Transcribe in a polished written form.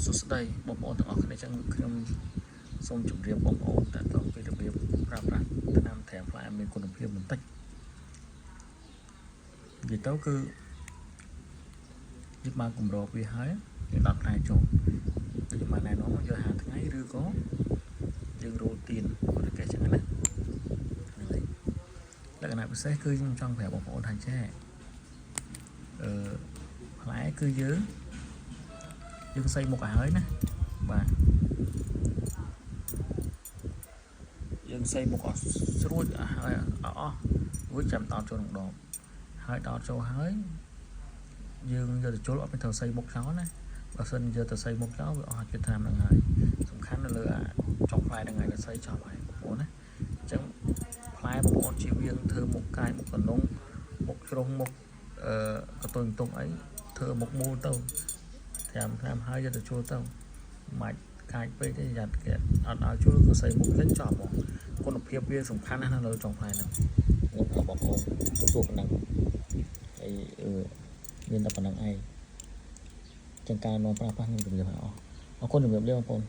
សួស្តីបងប្អូនទាំងអស់គ្នាចឹងខ្ញុំសូមជម្រាបបងប្អូនតើតើពីរបៀបប្រើប្រាស់ថ្នាំត្រាំផ្លែមានគុណភាពបន្តិចនិយាយទៅគឺយើងបានគម្របវាហើយយើងដោតផ្លែចូលដូចខ្ញុំបានណែនាំយក50ថ្ងៃឬក៏យើងរោលទៀនឬកេះចឹងណាហ្នឹងហើយលក្ខណៈពិសេសគឺខ្ញុំចង់ប្រាប់បងប្អូនថាចេះអឺផ្លែគឺយើងយើងសៃមុខឲ្យហើយណាបាទយើងសៃមុខអស់ស្រួចឲ្យហើយអស់រួចចាំដោតចូលក្នុងដបហើយដោតចូលហើយយើងយកទៅជុលអត់មានត្រូវសៃមុខចោលណាបើសិនយកទៅសៃមុខចោលវាអស់ជាតិថ្នាំហ្នឹងហើយសំខាន់នៅលើអាចុងផ្លែហ្នឹងហើយដល់សៃចប់ហើយបងប្អូនណាអញ្ចឹងផ្លែបងប្អូនជៀសវាងធ្វើមុខកាយមុខកណ្ដុងមុខជ្រុងមុខអឺកតុយតុងអីធ្វើមុខមូលទៅត្រាំថ្នាំហើយយកទៅជុលទៅមិនកាចពេកទេយ៉ាត់គេអត់ឲ្យជុលក៏សៃមុខចេញចប់ហ្មងគុណភាពវាសំខាន់ណាស់នៅលើចុងផ្លែហ្នឹងខ្ញុំប្រាប់បងប្អូនទទួលប៉ុណ្ណឹងហើយអឺមានតែប៉ុណ្ណឹងឯងចឹងការនាំប្រើប្រាស់ខ្ញុំជម្រាបឲ្យអស់អរគុណជំរាបលាបងប្អូន។